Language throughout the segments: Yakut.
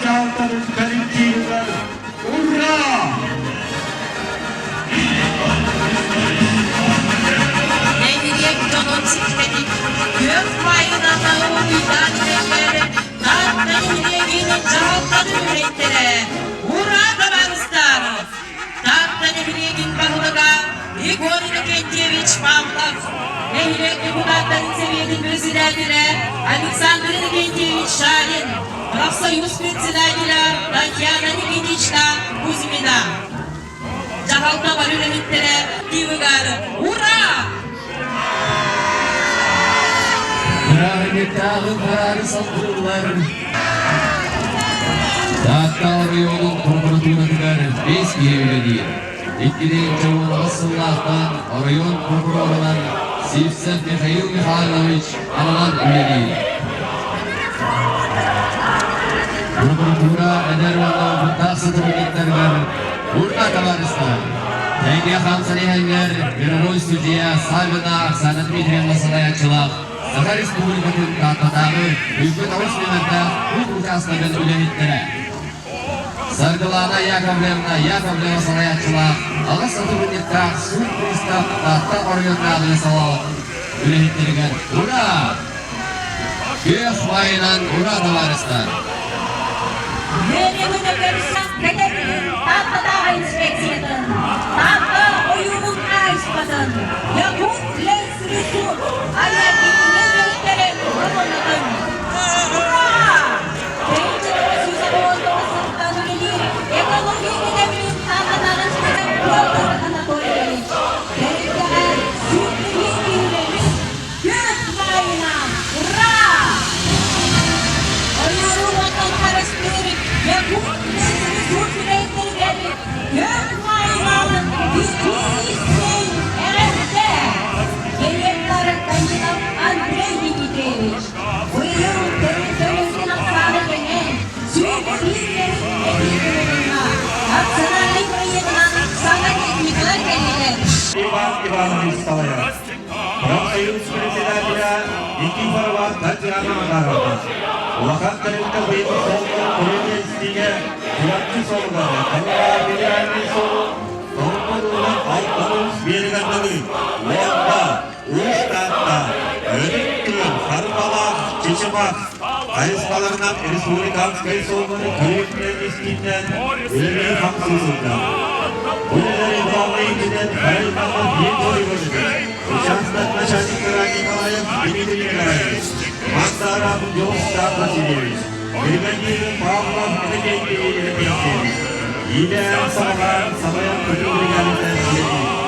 дьаһалтатын коллективыгар Ура! Нэһилиэк дьонун ситимин күөх маайынан уруйдаан иһэллэр Таатта нэһилиэгин дьаһалтатын үлэһиттэрэ Ура, табаарыстар! Таатта нэһилиэгин баһылыга Егор Иннокентьевич Павлов, нэһилиэк депутаттарын сэбиэтин председателэ Александр Иннокентьевич Шарин, профсоюз председателя Татьяна Никитична Кузьмина. Дьаһалта бары үлэһиттэрэ тыыбыгар Ура! Бырааһынньыктааҕы хараары салгыллар Таатта оройуонун прокуратуратыгар биэс киһи үлэлиир. Иккилиинчэ уон сыллаахтан оройуон прокурорунан Сивцев Михаил Михайлович ананан үлэлиир. Прокуратура эдэр уонна опыттаах сотрудниктарыгар Урна табаарыстар! Тэҥҥэ хамсан иһэллэр мировой судья Саввина Оксана Дмитриевна салайааччылаах Саха Республикатын Тааттатааҕы 109 нүөмэрдээх суут учаастагын үлэһиттэрэ. Саргылаана Яковлевна Яковлева салайааччылаах аҕыс сотрудниктаах суут пристав Таатта оройуоннааҕы салаалатын үлэһиттэригэр ура! Күөх маайынан ура, табаарыстар! Үөрэ-көтө көрсөн кэтэбилин Тааттатааҕы инспекциятын, Таатта ойуурун хаһаайыстыбатын, Якут лесресурс авиакиинин үлэһиттэрин колоннатын. Ура! 1999 сылтан үлэлиир экология кэтэбилин Тааттатааҕы инспектор Петр Анатольевич тэрилтэҕэ сүүрдүһүү киһилэрин Күөх маайынан! Ура! Ойууру уоттан харыстыыр Якут лесресурс үлэһиттэригэр күөх маайынан итии-истиҥ эҕэрдэ! Директор Данилов Андрей Дмитриевич быйыл тэрилтэлэрин ахсаана кэҥээн, 101 эбии көрүлүннэ. Национальнай бырайыагынан саҥа техникалар кэллилэр. Иван Иванович салайар. Профсоюз председателя Никифорова Татьяна Макаровна. Улахан тэрилтэ быйыл суолларын көрүүгэ-истиигэ Чурапчы суолугар Халыма федеральнай суолу Томпо-Дууна Алтан биэригэр дылы Уолба, Уус Таатта, Өлүк Күөл, Харбалаах, Чычымах хайысхаларынан республиканскай суоллары көрүүтүнэн-истиитинэн үлэлии-хамсыы сылдьар. Бу үлэлэри главнай инженер Михаил Григорьевич, участок начальниктара Николаев Дмитрий Николаевич, Мастаров Дьулустан Васильевич, бригадир Павлов Иннокентий Иннокентьевич, иилээн саҕалаан салайан көтүү бригадата үлэлиир.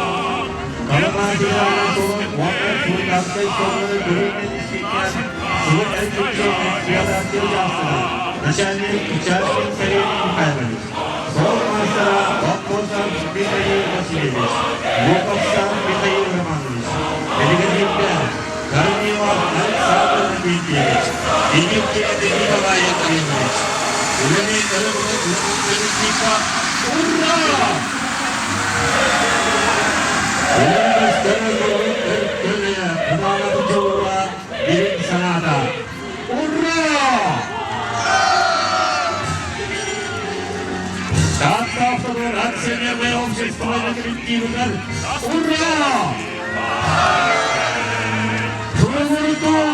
Халыма федеральнай суолун уонна республиканскай суоллары көрүүтүнэн-истиитинэн сылы эргиччи эксплуатация учаастагын начальник Чашкин Савелий Михайлович, суол маастара Боппосов Михаил Васильевич, Луковцев Михаил Романович, бригадирдэр Корнилов Александр Дмитриевич, Дмитриев Николай Ефремович, үлэни өрө тутан Ура! Дириҥ санаата Ура! Таатта автодор акционерное общество коллективыгар Ура! Туругурутуу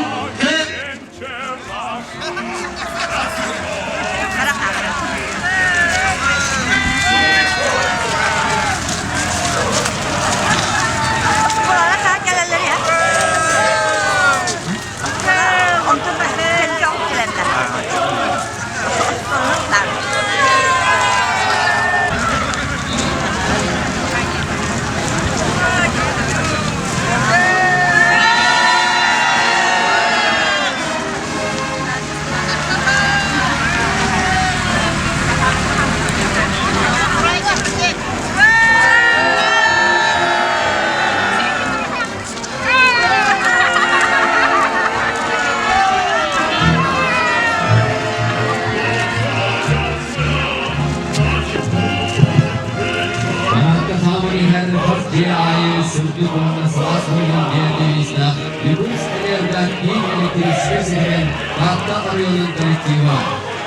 Маратка хааман иһэр хас дьиэ аайы сырдык уонна сылаас буолан диэн девизтээх Якутск энерго киин электрическэй ситимин Таатта оройуонун коллектива.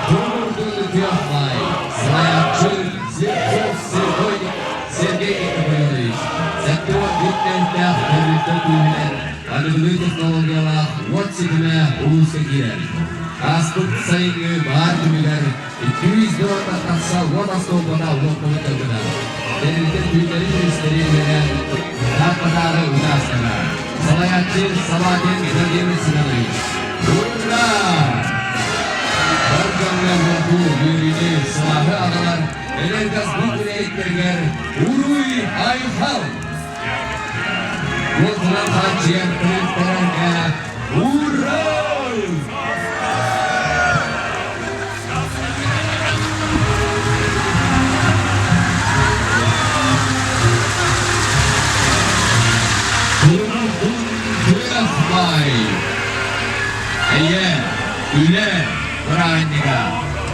Туругурдун үтүө. күүттээх тэрилтэ күүһүнэн аныгылыы технологиялаах уот ситимэ улууска киирэр. Ааспыт сайыҥҥы баар түмүгэр 200 тахса уот остуолбата уоппут ылбыта. Тэрилтэ түүннэри-күнүстэри үлэлээн Тааттатааҕы учаастага. Салайааччы Салакин Владимир Семенович. Ура! Бар дьоҥҥо уоту, үөрүүнү, сылааһы аҕалар эдэр газбыт үлэһиттэригэр уруй-айхал! Уотунан хааччыйар тэрилтэлэргэ уруй! Күөх баай! Эйэ, үлэ бырааһынньыга!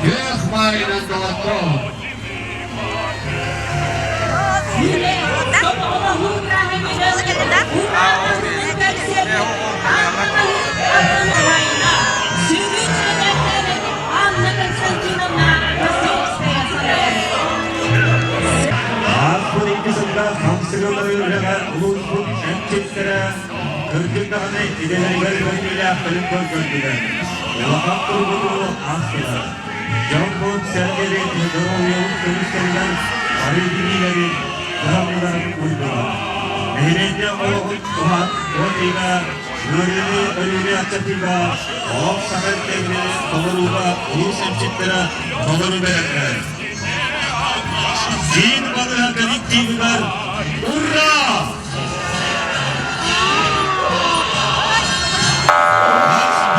Күөх баайынан доҕоттоор! Үлэ, сомоҕолоһуу бырааһынньыгын урааннаһыыны көрсөбүт Анна Война, сүрүн эрэдээктэр Анна Константиновна Васильевская салайар. Ааспыт икки сылга хамсыгылары үлэҕэ улууспут эмчиттэрэ кырдьык даҕаны идэлэригэр бэриниилээхтэрин көрдөрдүлэр, улахан тургутууну аастылар. Дьоммут-сэргэбит доруобуйабыт көмүскэлигэр бары билиилэрин, кыһамньыларын уйдулар. Нэһилиэнньэ олоҕун туһан уонна ыарыыны өлүүнү аччатыыга олох саха ирдэбилин толорууга улуус эмчиттэрэ толору бэлэмнэр. Киин балыыһа коллективыгар Ура!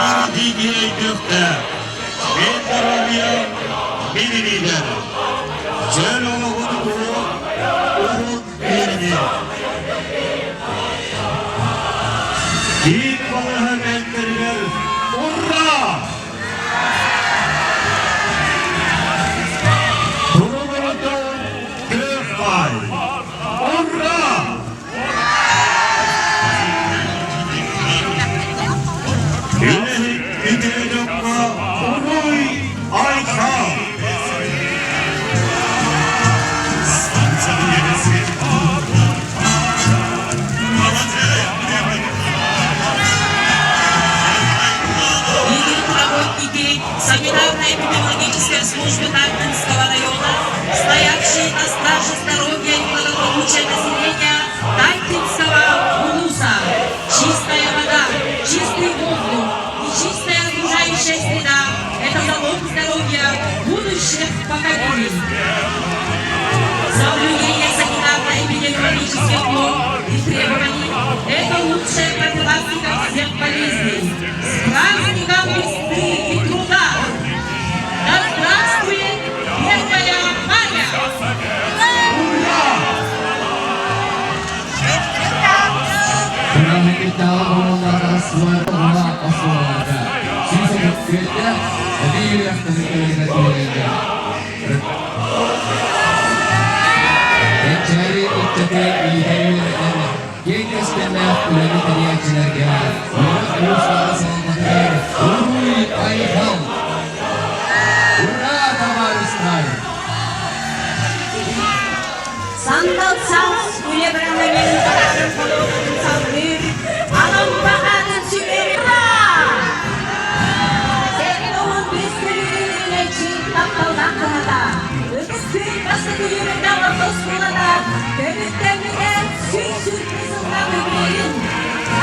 Хас биирдии киһи өйдүөхтээх. Мин доруобуйам, мин илиибэр. Чөл олоҕун уһун, уһун биһиги. Киин балыыһа үлэһиттэригэр Ура! Туругурутун күөх баай! Ура! Үлэһит үтүө дьоҥҥо уруй айхал! Видят работники санитарно-эпидемиологической службы Тартинского района, стоявшие на страже здоровья и благополучия населения Тартинского улуса. Чистая вода, чистый воздух и чистая окружающая среда – это залог здоровья будущих поколений. Соблюдение санитарно-эпидемиологических норм и требований – это лучшая профилактика всех болезней. С праздником весны и труда! Да здравствует 1 мая! Ура! Кэнчээри ыччаты иитэр-үөрэтэр киэҥ көстөннөөх үлэни тэрийээччилэргэ үөрэх улуустааҕы салалтатыгар уруй-айхал! Ура, табаарыстар! Сандал саас үлэ бырааһынньыгын параадын холуонатын салгыыр Алампа аатын сүгэр Сэттэ 15 көрүүнү үөрэнээччи тапталлаах кыһата, Ытык Күөл бастакы үөрэннээх орто оскуолата көмүстэммитэ 120 сыллаах үбүлүөйүн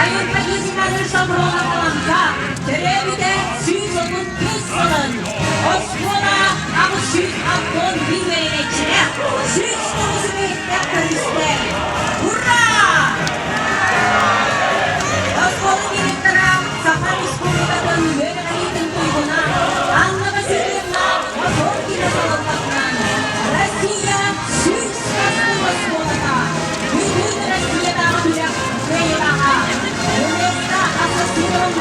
Айылҕа Гизинары Сомрона Алампа төрөөбүтэ 135 сылын оскуола 861 үөрэнээччилээх 109 үбүлүөйдээх көрүстэ. Ура! Оскуола директора Саха Республикатын үөрэҕириитин туйгуна Анна Васильевна Мосоркина салалтатынан Россия 100 бастыҥ оскуолата бүтүн Россиятааҕы күрэх кыайыылааҕа ЮНЕСКО ассоциированнай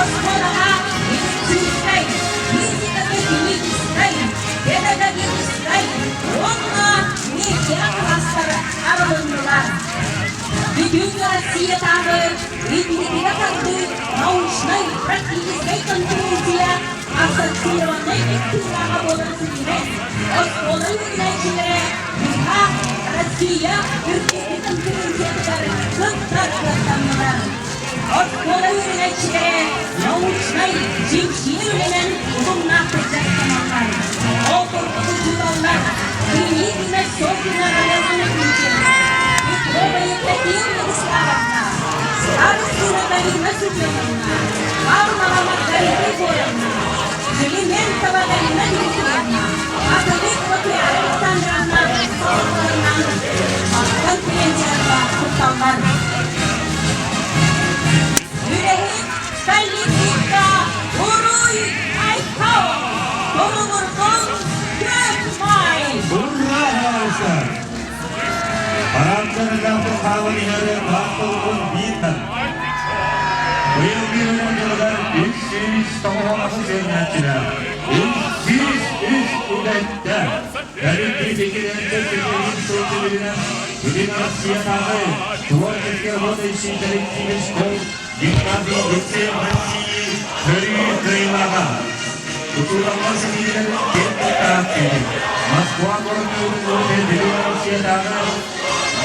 Оскуолаҕа медицинскэй, физико-техническэй, педагогическай уонна медиа кылаастар арылыннылар. Бүтүн Россиятааҕы инникигэ тардыы научнай-практическай конференция ассоциированнай кыттыылааҕа буолар ситимэ оскуола үөрэнээччилэрэ ВХ Россия үрдүкү конференциятыгар кыттар кыахтаннылар. Оскуола үөрэнээччилэрэ научнай чинчийэр үлэнэн утумнаахтык дьарыктаналлар. Ол курдук учууталлар Кириллина Софьина Районовна Кириллина, Петрова Евдокия Владиславовна, Арсына Галина Семеновна, Павлова Маргарита Егоровна, Климентова Галина Дмитриевна, Атылыкова Туяра Александровна салалталарынан конференцияларга кытталлар. Үлэһит коллективка Уруй Айхал! Туругурдун Күөх Маай! Ура, товарищтар! Парадтарыгар хаалан иһэр баартылбын биир Быйыл биир дьылыгар 398 үөрэнээччилэр, 303 үлэһиттэр, Кэлин сыл түмүгүнэн Бүтүн Россиятааҕы творческий работающий коллективы школ гимназии лицеев России көрүү кыайыылааҕа. Учууталлар ситиилэр киэн туттаах киһи. Москва куоратын Бүтүн Россиятааҕы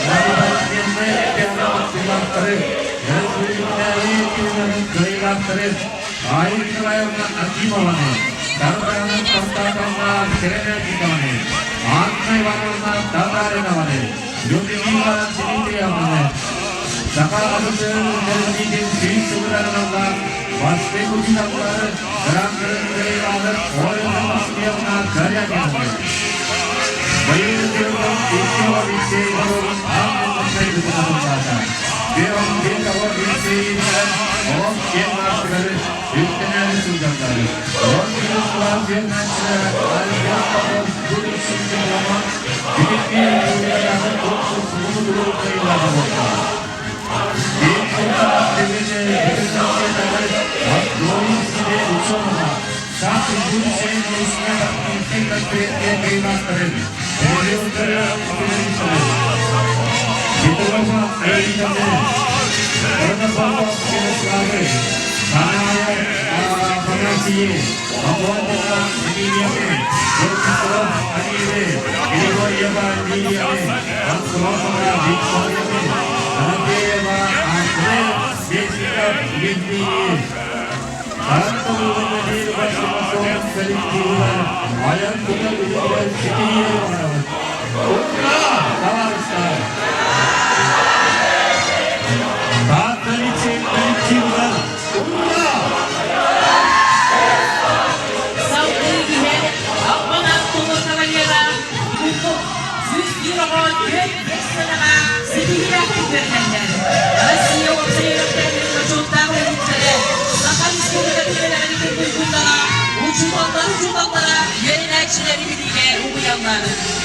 многопроцентнай олимпиада кыттыылаахтары, өрөспүүбүлүкэтээҕи түһүмэҕин кыайыылаахтары Айя Николаевна Акимованы, Сардаана Константиновна Сыромятникованы, Анна Ивановна Татаринованы, Людмила Дмитриевнаны, Саха АССР тэриллиитин 100 сылыгар аналлаах бастыҥ учууталлары гран-при кыайыылааҕын Ольга Васильевна Корякинаны, Быйыл Дьылҕан икки оҕо лицей боруогун аан маҥнай бытыгатыллаата. Бион биир оҕо лицейиттэн оҕом киэҥ аартыгары үктэнээри сылдьаллар. 11 кылаас үөрэнээччилэрэ Альберт Попов будущий диплома бүтүн республикатааҕы конкурс муҥутуур кыайыылааҕа буолла. Биир сылтаах бүгүн бүтүн Россиятааҕы Открой себе ученого Как будущее научно-практической конференция кыайыылаахтарын Петрова Аиданы, Протопопов Ярославы, Санаев Афанасийы, Охотникова Емельяны, Бурмистров Амиры, Григорьева Лилияны, Антонова Викторияны, Анатеева Андрея, Бесиков Евгений, Таатталыылар бастыҥ коллективыгар айан-тутан үлэтигэр ситиһии баҕарабыт. Ура, табаарыстар! Таатта лицей коллективыгар ура! Салгыы иһэр Албан аат тулу кавалера Кукук 101 оҕо 4-5 сыанаҕа ситиһиилээхтик үөрэнэллэр. Россия уопсай үөрэхтээһинин бочуоттаах үлэһиттэрэ, Саха Республикатын үөрэҕин туйгуннара, учууталлар учууталлара үөрэнээччилэри билиигэ угуйаллар.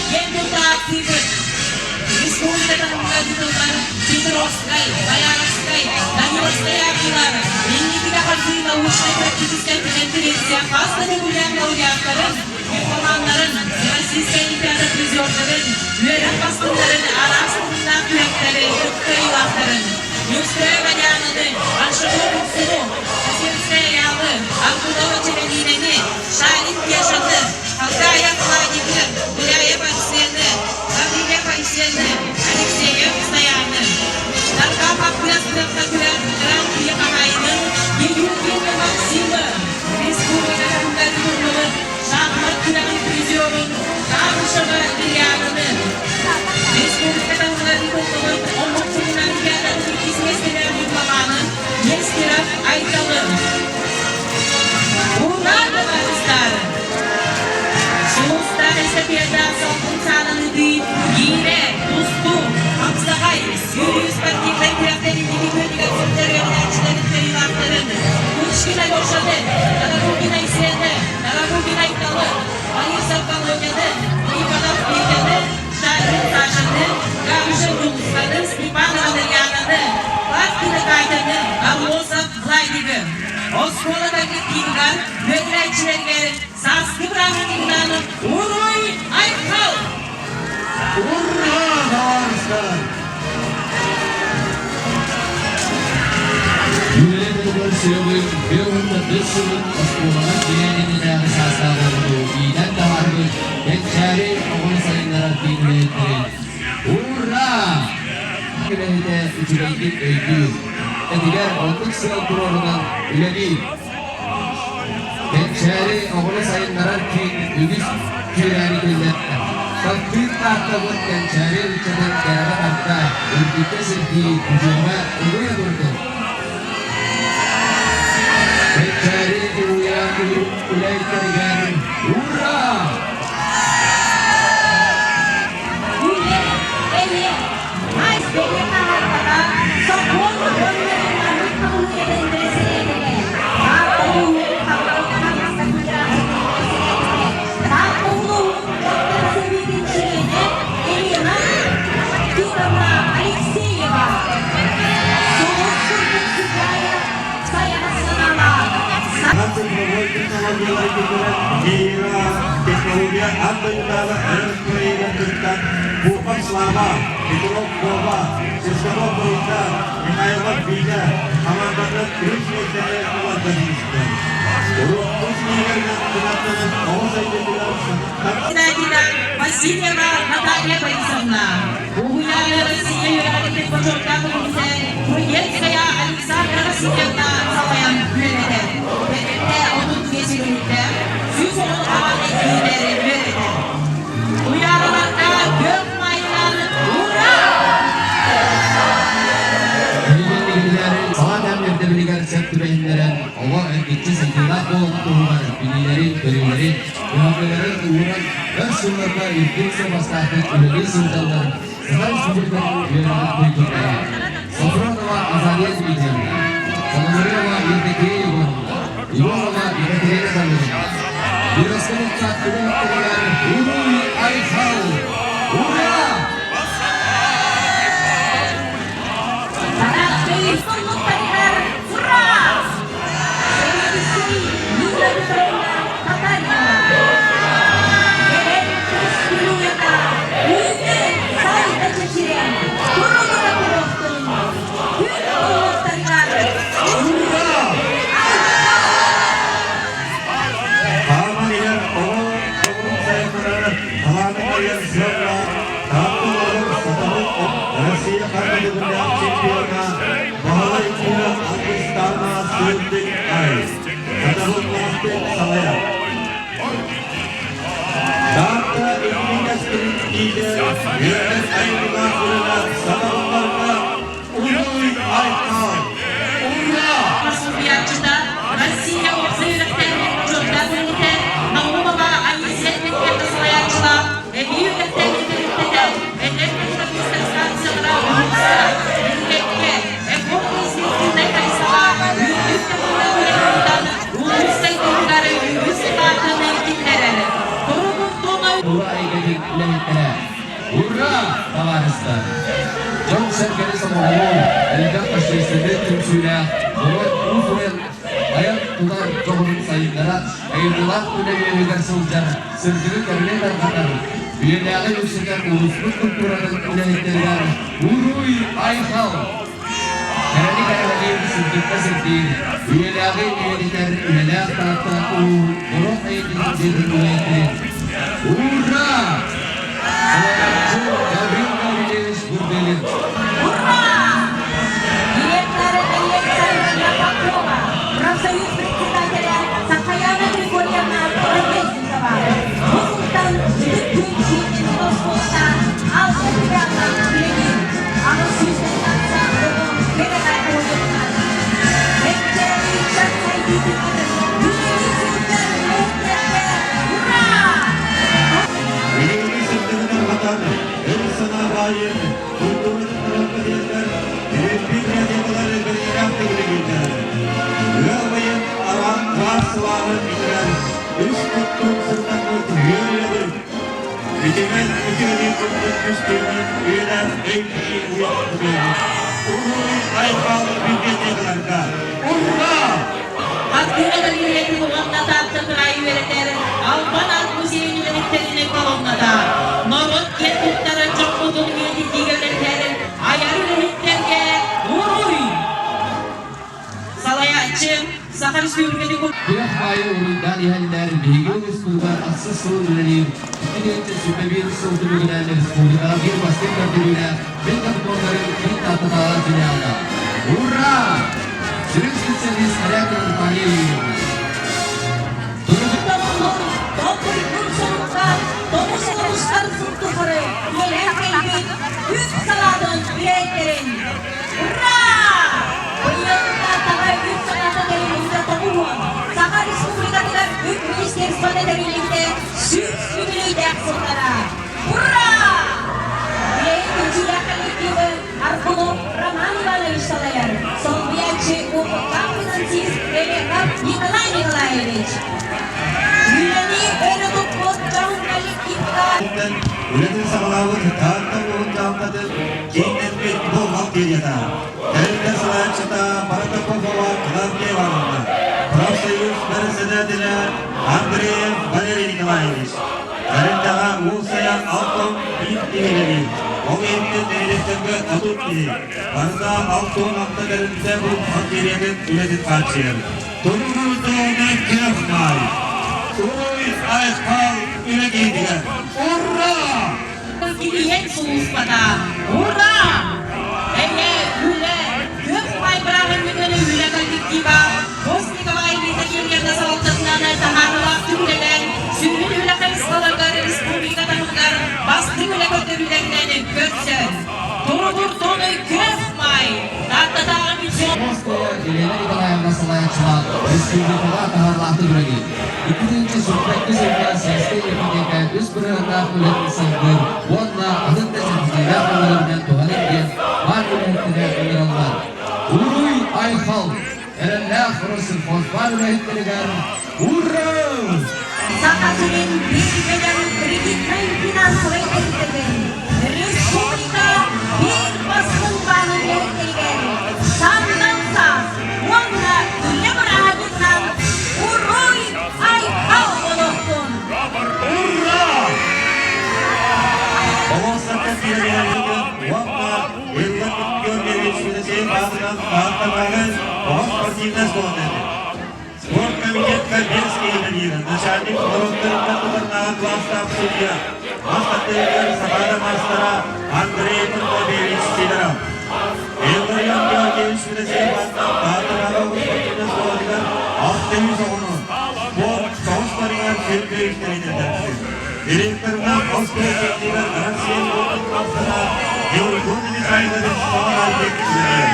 Киэн тутта ааттыыбыт Республика таһымыгар ыытыллар Петровскай, Бояровскай, Даниловскай ааҕыылар, инникигэ хардыы научнай-практическай конференция хас да төгүллээх лауреаттарын, дипломаннарын, Всероссийскай олимпиада призердарын, үөрэх бастыҥнарын араас таһымнаах күрэхтэри кыайыылаахтарын, Юрская Валянаны, Аншаков Уксуну, Косинская Аялы, Аргунова Чэрэниинэни, Шарин Кешаны, Халгаев Владигы, Гуляев Арсены, Гаврильев Айсены, Алексеев Стояны, Таркаф Аппыас күрэххэ Гран-при хаһаайынын Еюкин Максимы, республика таһымыгар ыытыллыбыт шахмат күрэҕин призерун Габышева Ильянаны, республика таһымыгар ыытыллыбыт омук тылын олимпиадатын иккис миэстэлээх дипломанын Нестеров Айталы. Ура, табаарыстар! Сулустаах эстафета салгын сааланыытыы гиирэ, тустуу, хапсаҕай, сүүрүү спортивнай күрэхтэр инники күөнүгэр сылдьар үөрэнээччилэрин кыайыылаахтарын Кучкин Алешаны, Тарабукин Айсены, Тарабукин Айталы, Борисов Володяны, Никонов Петяны, Шадрин Сашаны, Габышев Дьулустаны, Степанова Нарьянаны, Ласкина Катяны, Аммосов Владигы. Оскуола коллективыгар, үөрэнээччилэригэр сааскы бырааһынньыгынан Уруй Айхал! Ура, товарищтар! Үлэ тылыгар сүөҕүн, бүө уонна тыс сылын оскуоланы дьиэ иннинээҕи саастаах оҕону иитэн таһаарбыт Кэнчээри оҕону сайыннарар киин үлэһиттэрин Ура! Үлэһитэ үчүгэйдик өйдүүр. Этигэр оннук сыал туруорунан үлэлиир. Кэнчээри оҕону сайыннарар киин үгүс күүрээни киллэрдэ. Таптыыр Тааттабыт Кэнчээри ыччатын кэрэҕэ тарта, үрдүккэ сирдии, үтүөҕэ угуйа турдун! Кэнчээри уйа үлэһиттэригэр Ура! Үлэ, эйэ, ай бэйэ таһаарбата, сокуон уонна регламент хамыыһыйатын бэрэссэдээтэлэ, Таатта улууһун Хабаровка бастакы бэрэссэдээтэлэ, Таатта улууһун дьахтар сэбиэтин чилиэнэ Елена Титовна Алексеева. Сулус курдук сыдьаайа сайаҕас санаалаах, Цифровой технологиялары киллэрэн нейро технология аан дойдутааҕы айар проегын кытта Пухов Слава, Петров Вова, Сестров Рута, Михайлов Витя хамаандатын үһүс миэстэни ыларга тигистэ. Урукку снегеринэн кынаттанан оҕо сайдыытыгар Председателя Васильева Наталья Борисовна, Уһуйаана Россия үөрэҕин бочуоттаах үлэһитэ Куйецкая Александра Васильевна салайан үөрэтэр. Тэрилтэ 35 үлэһитэ, 110 аҕа киинэр үөрэтэр. Туйаараларга күөх майынан ура! Билигин игирэлэри саҥа кэм ирдэбилигэр сөп түбэһиннэрэн, оҕо эргиччи сайдыылаах буоларын туһугар билиилэрин, көрүүлэрин, кыһалҕаларын ууран өр сылларга үрдүк суобастаахтык үлэлии сылдьаллар Саха Республикатын үөрэҕин туйгуннара Софронова Азалия Дмитриевна, Пономарева Евдокия Егоровна, Иванова Екатерина Даниловна. Биэрэскэ үлэһиттэригэр Уруй Айхал! Ура! Ура! Сэбиэдиссэй Нина Петровна Татаринова. Эдэр көстүлүөта үүнэ сайда чэчирээн, туругура туруохтун, күн уҥуохтарыгар Ура! Хааман иһэр оҕо оҕолорун сайыннарар талаанын арыйар сыаллаах Таатта олоҕор сатабыл Россия хардыгыннаах чемпиона Баһылай Кира Алгыстаана Сырдык Ай сатабыллаахтык салайар. Таатта инникас киитэ үөрэх айыллаах ырыла сатабылларга Уруй Айхал! Ура! Суруйааччыта Россия уопсай үөрэхтээһинин бочуоттаах үлэһитэ Наумова Анисия Дмитриевна салайааччылаах эбии үөрэхтээһин тэрилтэтэ эдэр программистар станциялара улууска, нэһилиэккэ эпоха инстинктивнай хайысхаҕа үрдүк таһымнаах үлэһиттэн улуус сайдыытыгар үгүс кылаатын киллэрэр. Туругурдума Тула эйгэтин үлэһиттэрэ Ура, табаарыстар! Дьон-сэргэни сомоҕолуур, элбэх общественнай түмсүүлээх, норуот уус-уран айар-тутар дьоҕурун сайыннарар, айымньылаах үлэ үөһүгэр сылдьар, сырдыгы кэрэлэй тарҕатар, үйэлээҕи үксэтэр улууспут культуратын үлэһиттэригэр Уруй-айхал! Кэрэни кэрэһэлиир, сырдыкка сирдиир, үйэлээҕи үйэтитэр үлэлээх Таатта улууһун норуот айымньытын дьиэтин үлэһиттэрин Ура! Салайааччы Гаврил Гаврильевич Бурделин. Ура! Директор Александровна Попова, профсоюз председателя Сахаяна Григорьевна Колодезникова. Бу сылтан Ытык Күн киинин оскуолата алта филиаллаах үлэлиир. 800 тахса оҕо кэтэҕэ уһуйуллар. Кэнчээри ыччат сайдыытыгар үлэлии сылдьар үлэһиттэргэ ура! Үлэлии сырдыгынан батан, өр санаа баайын, культуратын норуокка тиэрдэр библиотекалар бэлиэлээх үлэлииллэр. Ыам ыйын араас сылааһын иҥэрэр үс куттун сырдаппыт үөрүйэбит. Итинэн үтүөнү курдук үстүүнүн үйэлээх өй-билии уйан Уруй айхал библиотекаларга! Ура! Саха Республикатын Күөх баайы уруйдаан иһэллэр биһиги улууспутугар ахсыс сыл үлэлиир 2021 сыл түмүгүнэн республикаҕа биир бастыҥ көрдөрүүлээх мин докумуоннарын киин тааттатааҕы филиала. Ура! Сүрүн специалист Корякина Наталья Юрьевна. Толкуйдуур соруктар тоҕус тоҕустар сыл тухары үлэлээн кэлбит үп салаатын үлэһиттэрин Ура! Быйыл Тааттаҕа үп салаата тэриллибитэ 90, Саха Республикатыгар үп министерствота тэриллибитэ 100 үбүлүөйдээх сыллара. Ура! Үлэһит түмсүүлээх коллективы Аргунов Роман Иванович салайар, солбуйааччы опыттаах финансист Элеков Николай Николаевич. Үлэни өрө туппут дьоһун коллективка Үлэтин саҕалаабыт Таатта улууһун дьаһалтатын кииннэммит бухгалтерията, тэрилтэ салайааччыта Протопопова Клавдия Ивановна, профсоюз председателэ Андреев Валерий Николаевич, тэрилтэҕэ уопсайа 61 киһи үлэлиир, ол иһиттэн нэһилиэктэргэ 30 киһи, барыта 66 тэрилтэ бухгалтериятын үлэтин хааччыйар. Туругурдуоҕунан көх баай, уруй айхал үлэ киһитигэр! Ура! Килийиэн сулууспата Ура! Эйэ, үлэ, күөх баай бырааһынньыгын үлэ коллектива Постникова Елена Юрьевна салалтатынан таһаарыылаах үлэлээн, сүрүн үлэ хайысхаларыгар республика таһымыгар бастыҥ үлэ көрдөрүүлэринэн көрсөр. Туругурдун күөх маай! Тааттатааҕы бюджет Москва Елена Николаевна салайааччылаах республикаҕа таһаарылаахтык үлэлиир. 2022 сылга Сельскэй ипотека үс бырыһыаннаах үлэтин салгыыр уонна атын да чэпчэтиилээх өҥөлөрүнэн туһанын диэн баар үлэһиттэрэ ыҥыраллар. Уруй айхал! Эрэллээх Россельхозбаан үлэһиттэригэр Ура! Саха сирин биир бөдөҥ кредитнай финансовай тэрилтэтин республика биир бастыҥ баанын үлэһиттэригэр саатынан саас уонна үлэ бырааһынньыгынан Уруй Айхал олохтун! Ура! Болуоссакка киирэригэр уонна Иллан Георгиевич Федосеев аатынан Тааттатааҕы оҕо спортивнай оскуолата этэ. Спорткомитетка биэс киһи үлэлиир, начальник норуоттарыттан тутарнааҕы кылаастаах судьуйа, мас тардыһыытыгар Сахаада маастара Андрей Прокопьевич Сидоров. Илларион Георгиевич Федосеев аатынан Тааттатааҕы спортивнай оскуолатыгар 600 оҕону спорт тоҕус көрүҥэр сүргү тэрийдэрдэрдэ. Директорынан Роспотребнадзор Россия спордун маастара Георгий Михайлович Павлович үлэлиир.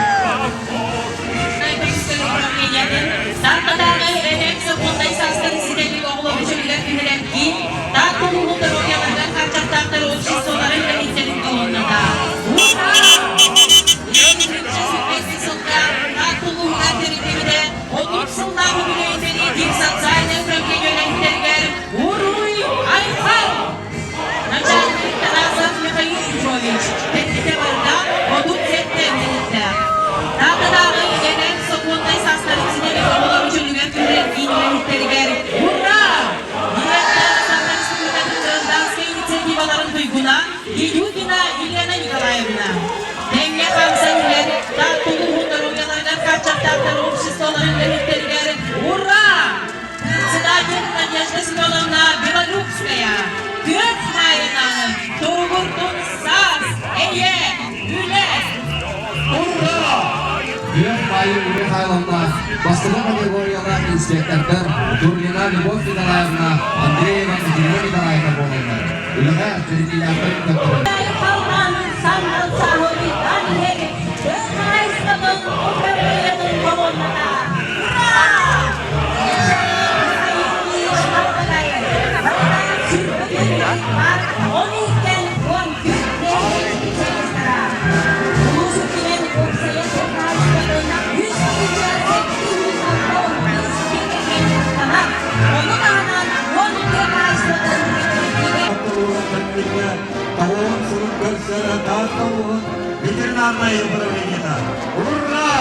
Управлениетын Тааттатааҕы эһэм сокуоннай саастарын ситэрбит оҕолору чөлүгэр түһэрэр киин Таатта улууһун доруобуйаларыгар хааччахтаахтар обществоларын үлэһиттэрин колонната. Ура! сылга Таатта улууһугар тэриллибитэ 30 сыллаах үбүлүөйүн бэлиэтиир социальнай управление үлэһиттэригэр Уруй Айхал! Начальник Тарасов Михаил Петрович тэрилтэ барыта 37 үлэһиттээх. Тааттатааҕы эдэр сокуоннай саастарын ситэри оҕолору чөлүгэр түһэрэр киин үлэһиттэригэр Ура! Директор Саха Республикатын гражданскай инициативаларын туйгуна Дедюкина Елена Николаевна. Тэҥҥэ хамсан иһэр Таатта улууһун доруобуйаларыгар хааччахтаахтар обществоларын үлэһиттэригэр Ура! Председатель Надежда Семеновна Белолюбская түөрт маайынан туругурдун саас, эйэ, үлэ! Ура! Күөх баайы Михайловна, бастакы категориялаах инспектордар Турнина Любовь Николаевна, Андреева Екатерина Николаевна буолаллар. Үлэҕэ бэриниилээхтэрин көрдөрөллөр. Айхаллаан саҥа саһылыйтан иһэр тыа хаһаайыстыбатын управлениетын колонната Ура! Михаил Ильич Мартагаев барыта сүрбүтүн бар он иһиттэн 14 нэһилиэк специалистара. Улуус үрдүнэн уопсайа тыа хаһаайыстыбатын 100 765 дьиэ кэргэн дьарыктанар. Ону таһынан 10 тыа хаһаайыстыбатын коллективэ Тоҕуһун сылын көрсөр Таатта улууһун ветеринарнай управлениета. Ура!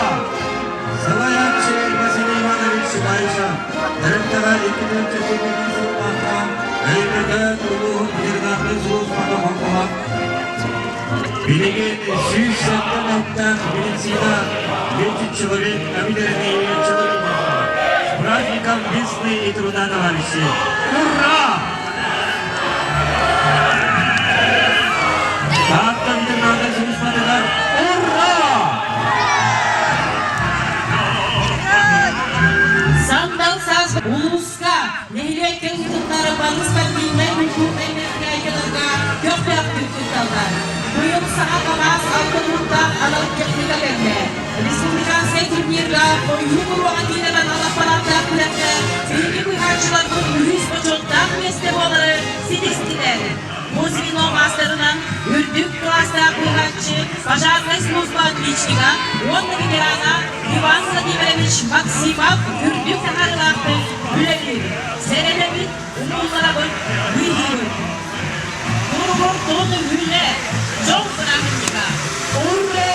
Салайааччы Василий Иванович Баишев тэрилтэҕэ 2007 сыллаахха Өймөкөөн улууһун ветеринарнай сулууспата холбоһон билигин 107 мөлтөх медицина лечит человек, а ветеринария человек. Праздником весны и труда, товарищи! Ура! Таатта ветеринарнай сулууспатыгар ура! Сандал саас улууска, нэһилиэккэ ыытыллар бары спортивнай культурнай мероприятиеларга көхтөөхтүк кытталлар. Быйыл саҥа КАМАЗ алта анал техника кэллэ. Республиканскай турнирга ойуу буруоҕа киирэн анал аппарааттаах күрэххэ биһиги быыһааччыларбыт үһүс бочуоттаах миэстэ буолары ситистилэр. Бу звено маастарынан үрдүк кылаастаах быыһааччы, пожарнай служба отличнига уонна ветерана Иван Владимирович Максимов үрдүк таһаарыылаахтык үлэлиир. Сэрэнэбит, умулларабыт, быыһыыбыт. Туругур тун үлэ, дьол бырааһынньыга! Ура!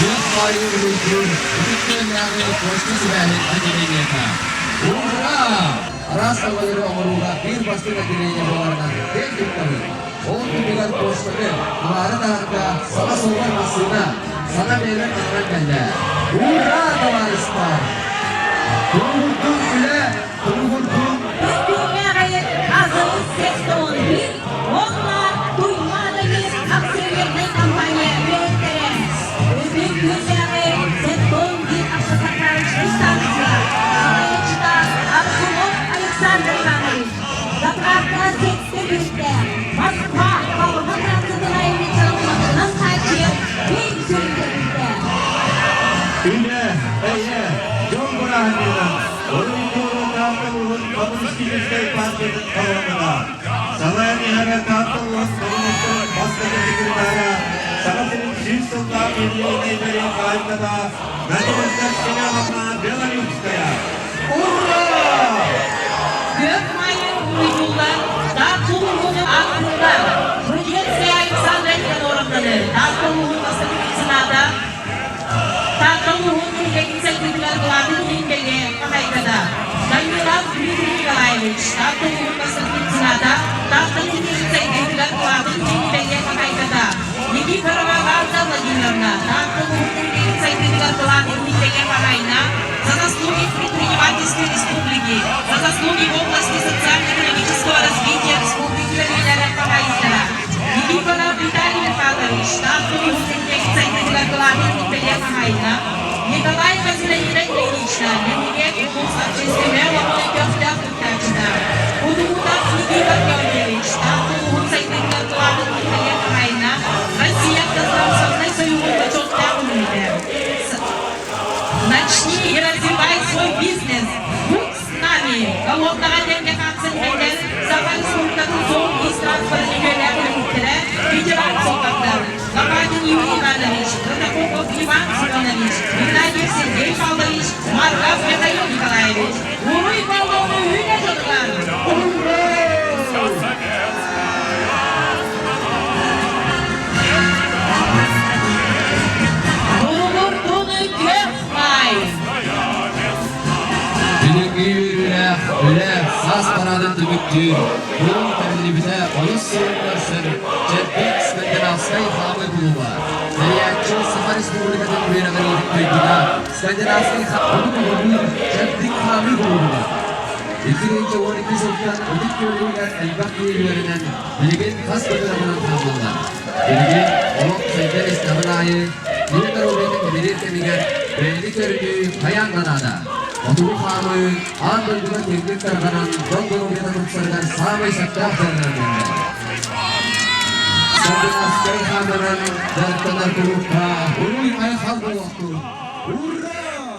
Күөх хаайыы уруйдуур ытык күөллээҕи почта сибээһин отделениета. Ура! Араас өҥөлөрү оҥорууга биир бастыҥ отделение буоларынан киэн туттабыт. Ол түмүгэр почтаны тураары таһарга саҥа суолар массыына, саҥа миэбэл ананан кэллэ. Ура, табаарыстар! Туругурдун үлэ, туругурдун! Күн-күҥҥэ азыл 81 уонна Туймаада акционернай компания үлэһиттэрэ Үрдүк күннээҕи Сетонги автозаправочнай станция салайааччыта Аргунов Александр Иванович, заправка сэттэ бүттэ Москва Халыма трассатын айанньыттарын хааччыйар биир сүрүн тэрилтэ. Үлэ, эйэ, дьон бырааһынньыгынан Оройуон Таатта улууһун Коммунистическай партиятын колонната Салайан иһэрэ Таатта улууһун коммунистарын бастакы секретара, Саха сирин 100 сыллаах юбилейнай бэлиэ хаһаайката Надежда Семеновна Белолюбская. Ура! Күөх Майы уруйдууллар, Таатта улууһун ааттыыллар. Рудецкая Александра Никаноровнаны Таатта улууһун бастакы мецената, Таатта улууһун нэһилиэгин сайдыытыгар кылаатын иһин бэлиэ хаһаайката Данилов Дмитрий Николаевич, Таатта улууһун бастакы мецената, Таатта нэһилиэгин сайдыытыгар кылаатын иһин бэлиэ хаһаайката Никифорова Варда Владимировна, Таатта улууһун нэһилиэгин сайдыытыгар кылаатын иһин бэлиэ хаһаайына, за заслуги в предпринимательстве республики, за заслуги в области социально-экономического развития республики бэлиэлэрэ хаһаайыттара Никифоров Виталий Михайлович, Таатта улууһун нэһилиэгин сайдыытыгар кылаатын иһин бэлиэ хаһаайына Николаева Зинаида Ильинична, нэһилиэк улуус общественнай олоҕун көхтөөх кыттааччыта, Удумутов Никита Георгиевич, Таатта улууһун сайдыытыгар кылаатын иһин бэлиэ хаһаайына, Россия Автотранспортнай союһун бочуоттаах үлэһитэ. Начни и развивай свой бизнес. Будь с нами! Колоннаҕа тэҥҥэ хаамсан иһэллэр Саха Республикатын суол-иис транспорын үтүөлээх үлэһиттэрэ, ветеран суоппардар Лопатин Юрий Иванович, Протопопов Иван Семенович, Игнатьев Сергей Павлович, Марков Михаил Николаевич. Уруй Павловну үүнэ дьонугар! Ура! Туругурдуну күөх маай! Бүгүҥҥү үөрүүлээх үлэ саас параадын түмүктүүр кулун тэриллибитэ олус сылын көрсөр Чэрдик скандинавскай хаамыы кулуба. Тэрийээччи Саха Республикатын үөрэҕириитин туйгуна скандинавскай хаамыы Чэрдик хаамыы кулуба. 2012 сылтан Ытык Күөлүгэр элбэх киһи үөрэнэн, билигин хас да бөлөҕүнэн хаамаллар. Билигин олох сайдар истэҕин аайы киһи доруобуйатын кэбириир кэмигэр бэйэни көрүнүү хайаан да наада. Хотугу хаамыы аан дойдуга киэҥник тарҕанан дьон доруобуйата тупсарыгар саамай сөптөөх дьарыгынан биллэр. Скандинавскай хаамынан дьарыктанар кулуупка уруй-айхал буолуохтун! Ура!